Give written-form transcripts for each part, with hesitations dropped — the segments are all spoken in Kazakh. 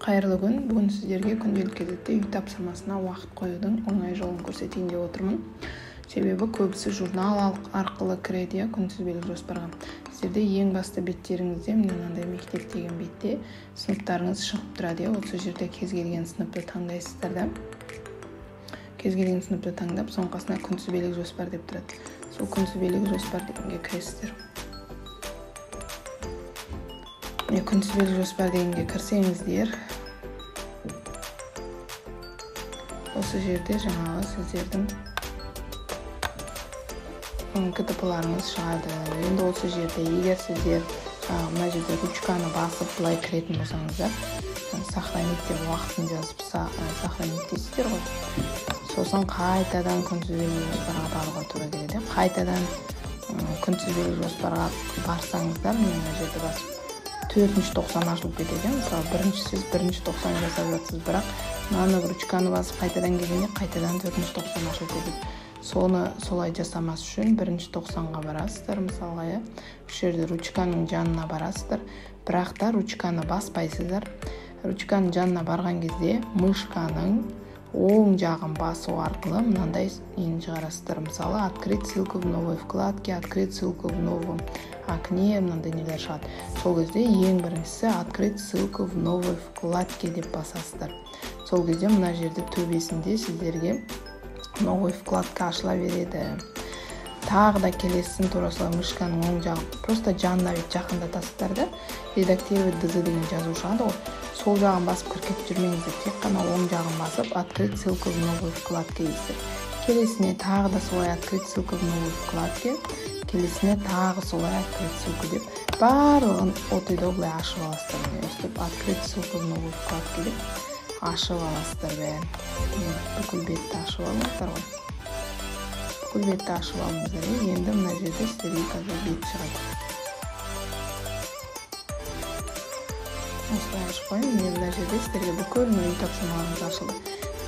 Қайырлы күн. Бүгін сіздерге күнделік кезекте үй тапсырмасына уақыт қоюдың оңай жолын көрсетейін деп отырмын. Себебі көбісі журнал арқылы кіреді, иә, күнтізбелік жоспарға. Сіздерде ең басты беттеріңізде міне мынандай мектеп деген бетте сыныптарыңыз шығып тұрады, иә. Осы жерде кез келген сыныпты таңдайсыздар да. Кез келген сыныпты таңдап, соның қасына күнтізбелік жоспар деп тұрады. Сол күнтізбелік жоспар дегенге кіресіздер. Міне күнтізбелік жоспар дегенге кірсеңіздер, осы жерде жаңағы сіздердің КТП-ларыңыз шығады. Енді осы жерде егер сіздер мына жерде ручканы басып былай кіретін болсаңыздар, сохранить деп уақытын жазып сохранить дейсіздер ғой. Сосын қайтадан күнтізбелік жоспарға баруға тура келеді. Қайтадан күнтізбелік жоспарға барсаңыздар, міне мына жерде басып 4-ші 90 ашылып кетеді. Мысалы, бірінші сіз 1-ші 90 жасап жатсыз, бірақ мынаны ручканы басып қайтадан келгенде қайтадан 4-ші 90 ашылып кетеді. Соны солай жасамас үшін 1-ші 90-ға барасыздар, мысалға, иә. Осы жерде ручканың жанына барасыздар, бірақ та ручканы баспайсыздар. Ручканың жанына барған кезде мышканың оң жағын басу арқылы мынандай нені шығарасыздар. Мысалы, открыть ссылку в новой вкладке, открыть ссылку в новом окне, мынандай нелер шығады. Сол кезде ең біріншісі открыть ссылку в новой вкладке деп басасыздар. Сол кезде мына жерде төбесінде сіздерге новый вкладка ашыла береді. Тағы да келесісін тура солай мышканың оң жағын просто жанына бүйтіп жақындатасыздар да, редактировать ДЗ деген жазу шығады ғой. Сол жағын басып кіріп кетіп жүрмеңіздер, тек қана оң жағын басып открыть ссылку в новой вкладке дейсіздер. Келесіне тағы да солай открыть ссылку в новой вкладке, келесіне тағы солай открыть ссылку деп барлығын от и до былай ашып аласыздар. Міне өстіп открыть ссылку в новой вкладке деп ашып аласыздар бәрін. Бүкіл бетті ашып алыңыздар ғой. Бүкіл бетті ашып алыңыздар. Енді мына жерде сіздерге қазір бет шығады. Осылай ашып қояйын. Міне мына жерде сіздерге бүкіл үй тапсырмаларыңыз ашылды.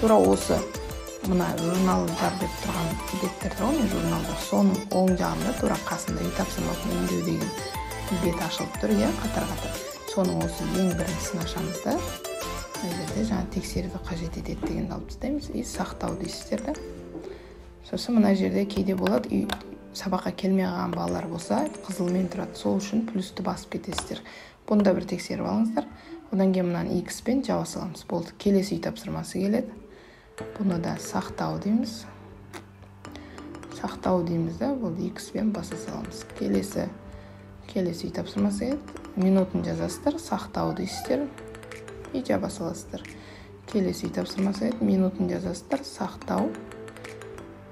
Тура осы мына журналдар деп тұрған беттер тұр ғой, журналдар. Соның оң жағында тура қасында үй тапсырмасын өңдеу деген бет ашылып тұр, иә, қатар-қатар. Соның осы ең біріншісін ашамыз да, мына жерде жаңа тексеруді қажет етеді дегенді алып тастаймыз и сақтау дейсіздер да. Сосын мына жерде кейде болады, үй сабаққа келмей қалған балалар болса, қызылмен тұрады. Сол үшін плюсті басып кетесіздер. Бұны да бір тексеріп алыңыздар. Одан кейін мынаны X-пен жаба саламыз. Болды. Келесі үй тапсырмасы келеді. Бұны да сақтау дейміз. Сақтау дейміз да, болды, X-пен баса саламыз. Келесі үй тапсырмасы келеді. Минутын жазасыздар, сақтау дейсіздер. И жаба саласыздар. Келесі үй тапсырмасы келеді. Минутын жазасыздар, сақтау.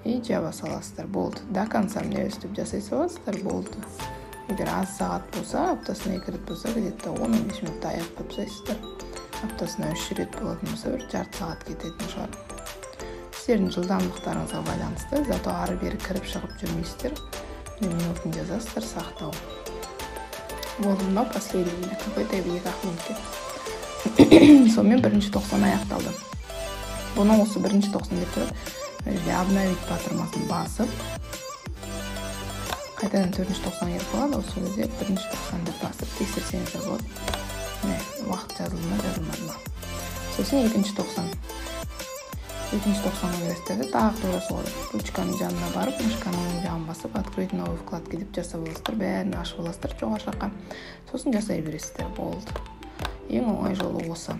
И жаба саласыздар. Болды. До конца міне өстіп жасай саласыздар. Болды. Егер аз сағат болса, аптасына 2 рет болса, где-то 10-15 минутта аяқтап тастайсыздар. Аптасына 3 рет болатын болса, бір жарты сағат кететін шығар. Сіздердің жылдамдықтарыңызға байланысты, зато ары-бері кіріп шығып жүрмейсіздер. Минутын жазасыздар, сақтау. Болды, мынау последний, какой-то 2-ақ минут кетті. Сонымен 1-ші 90 аяқталды. Бұны осы 1-ші 90 деп тұрады. Мына жерде обновить батырмасын басып, қайтадан 4-ші 90 келіп қалады. Осы кезде 1-ші 90 деп басып тексерсеңіздер болады. Міне, уақыт жазылды ма, жазылмады ма. Сосын 2-ші 90. 2-ші 90-ға келесіздер де, тағы тура солай. Ручканың жанына барып, мышканың оң жағын басып, открыть новый вкладка деп жасап аласыздар. Бәрін ашып аласыздар жоғары жаққа. Сосын жасай бересіздер. Болды. Ең оңай жолы осы.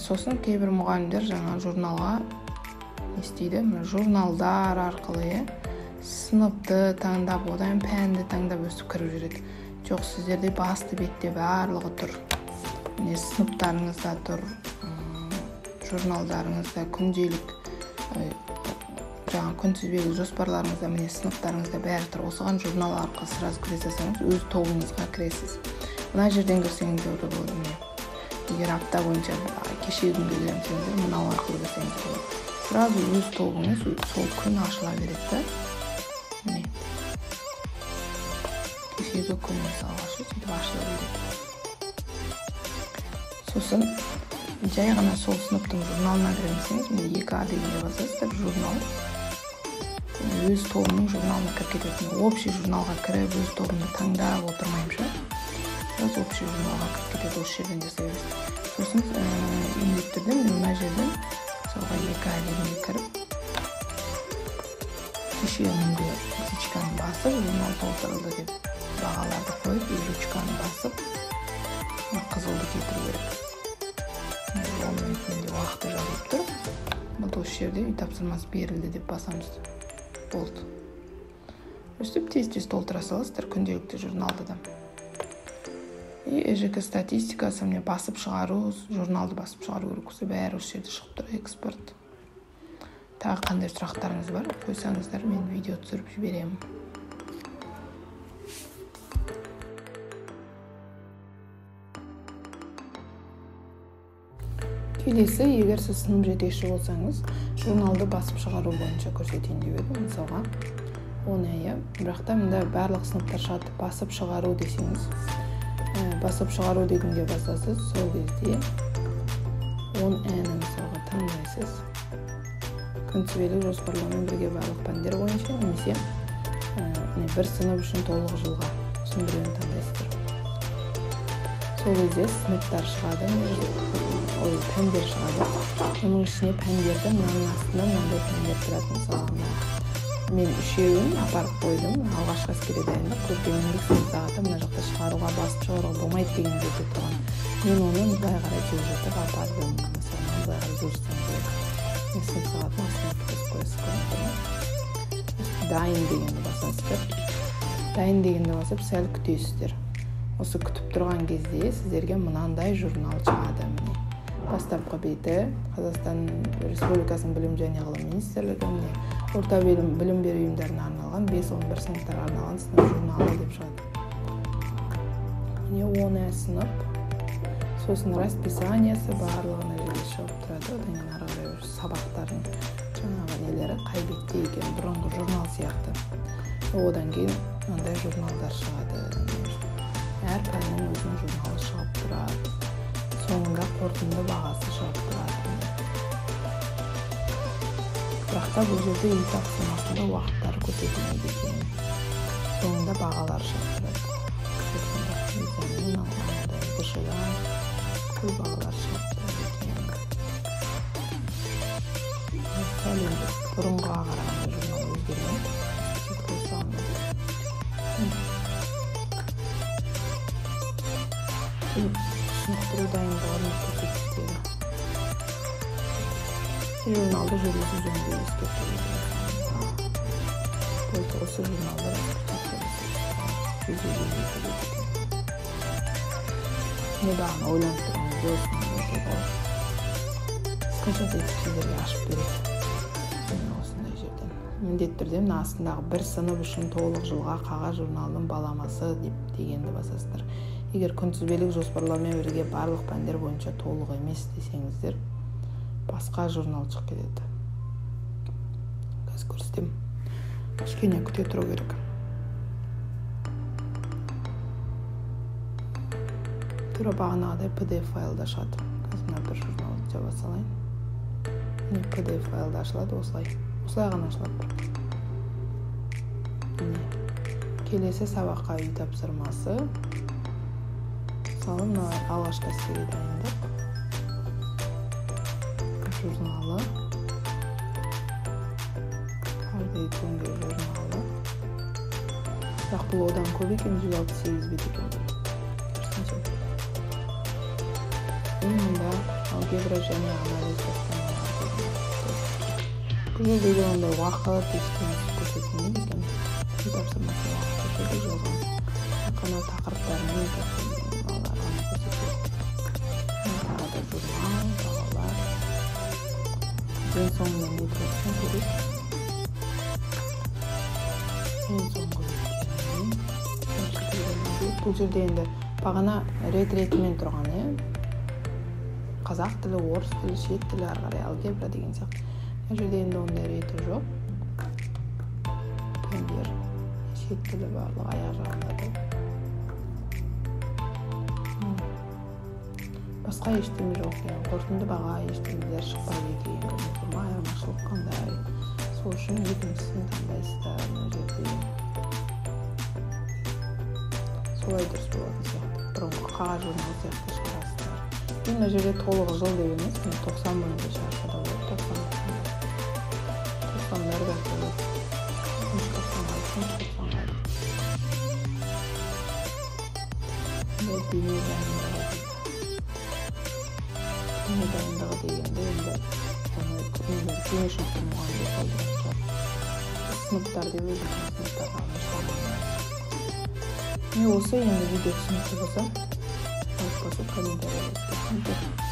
Сосын кейбір мұғалімдер жаңа журналға не істейді? Журналдар арқылы, иә, сыныпты таңдап, одан пәнді таңдап өстіп кіріп жүреді. Жоқ, сіздерде басты бетте барлығы тұр. Міне сыныптарыңызда тұр, журналдарыңызда, күнделік, жаңа күнтізбелік жоспарларыңызда, міне сыныптарыңызда бәрі тұр. Осыған журнал арқылы сразу кіре салсаңыз, өз тобыңызға кіресіз. Мына жерден кірсеңіз де болады. Міне егер апта бойынша кешегі күнге кіремсеңіздер, мынау арқылы кірсеңіз болады. Сразу өз тобыңыз сол күн ашыла береді да. Міне кешегі күн мысалға сөйтіп ашыла береді. Сосын жай ғана сол сыныптың журналына кіремсеңіз, міне 2А дегенге басасыздар, журнал. Өз тобының журналына кіріп кететін. Общий журналға кіріп, өз тобымды таңдап отырмаймын ше. Сразу общий журналға кіріп кетеді, осы жерден жасай бересіз. Сосын міндетті түрде мына жерден мысалға екі әлемге кіріп кеше күнге птичканы басып журнал толтырылды деп бағаларды қойып и ручканы басып қызылды кетіру керек. 10 минут менде уақыты жазылып тұр. Вот осы жерде үй тапсырмасы берілді деп басамыз. Болды. Өстіп тез-тез толтыра саласыздар күнделікті журналды да. И ЭЖК статистикасы міне басып шығару, журналды басып шығару керек болса бәрі осы жерде шығып тұр. Экспорт. Тағы қандай сұрақтарыңыз бар, қойсаңыздар мен видео түсіріп жіберемін. Келесі, егер сіз сынып жетекші болсаңыз, журналды басып шығару бойынша көрсетейін деп едім. Мысалға, оңайы, бірақ та мында барлық сыныптар шығады. Басып шығару десеңіз, басып шығару дегенге басасыз, сол кезде 10 әні мысалға таңдайсыз. Күнтізбелік жоспарлаумен бірге барлық пәндер бойынша немесе бір сынып үшін толық жылға, осының біреуін таңдайсыздар. Сол кезде сыныптар шығады, ой, пәндер шығады. Оның ішіне пәндерді мынаның астында мынандай пәндер тұрады. Мысалы, мен үшеуін апарып қойдым. Алғашқы әскери дайындық, көркем еңбек, сынып сағаты мына жақта шығаруға, басып шығаруға болмайды деген жерде тұрған. Мен оны былай қарай жылжытып апардым. Мысалы, былай қарай жылжытсам болады. Сынып сағатын астына кіргізіп қоясыз, көрініп тұр ма? Дайын дегенді басасыздар. Дайын дегенді басып сәл күтесіздер. Осы күтіп тұрған кезде сіздерге мынандай журнал шығады. Міне бастапқы беті Қазақстан Республикасының Білім және ғылым министрлігі, міне орта білім беру ұйымдарына арналған 5-11 сыныптарға арналған сынып журналы деп шығады. Міне 10 сынып, сосын расписаниясы барлығы мына жерде шығып тұрады. Одан кейін ары қарай сабақтардың жаңағы нелері қай бетте екен, бұрынғы журнал сияқты. Одан кейін мынандай журналдар шығады. Әр пәннің өзінің журналы шығып тұрады. Соңында қорытынды бағасы шығып тұрады. Бірақ та бұл жерде үй тапсырмасында уақыттары көрсетілмейді екен. Соңында бағалар шығып тұрады. Бүкіл бағалар шығып тұрады екен. Сәл енді бұрынғыға қарағанда журнал өзгерген. Шынықтыру дайындығының көрсеткіштері. Журналды жүргізу жөнінде ескерту. Болды, осы журналды 152 бет екен. Не бағана ойланып тұрған кезде осындай болды. Скачать етіп сіздерге ашып береді. Міне осындай жерден. Міндетті түрде мына астындағы бір сынып үшін толық жылға қағаз журналдың баламасы деп дегенді басасыздар. Егер күнтізбелік жоспарлаумен бірге барлық пәндер бойынша толық емес десеңіздер, басқа журнал шығып кетеді. Қазір көрсетемін. Кішкене күте тұру керек. Тура бағанағыдай PDF файлда шығады. Қазір мына бір журналды жаба салайын. Міне PDF файлда ашылады осылай. Осылай ғана ашылады. Міне. Келесі сабаққа үй тапсырмасы. Мысалы, мына алғашқы әскери дайындық журналы, каждый күнгі журналы. Бірақ бұл одан көп екен, 168 бет екен. И мында алгебра және анализ бастамалары. Бұл жерде ондай уақыт ештеңе көрсетілмейді екен. Үй тапсырмасы уақыты жерде жазған. Тек қана тақырыптарымен үй тапсырмалары ғана көрсетіледі. Тағы да журнал, бағалар. Ең соңында не тұрсын керек? Ең соңғы беттеріне. Бұл жерде енді бағана рет-ретімен тұрған, қазақ тілі, орыс тілі, шет тілі, ары қарай алгебра деген сияқты. Мына жерде енді ондай реті жоқ. Пәндер, шет тілі барлығы аяқ жағында тұр. Басқа ештеңе жоқ екен. Қорытынды баға ештеңелер шықпайды екен. Көрдіңіздер ме, айырмашылық қандай? Сол үшін екіншісін таңдайсыздар мына жерде. Солай дұрыс болатын сияқты. Бұрынғы қағаз журнал сияқты шығарасыздар. И мына жерде толық жыл деп емес, міне, 90 бойынша шығарса да болады. 90, 90-дар да болады. Үшінші 90-ға, үшінші 90-ға. Дене дайындығы дейді. Дене дайындығы дегенде енді оны дене шынықтыру мұғалімдер толтыратын шығар. Сыныптар деп өзіміздің сыныптарға. Міне, осы енді видео түсінікті болса, лайк басып, комментарий жазып кетіңіздер.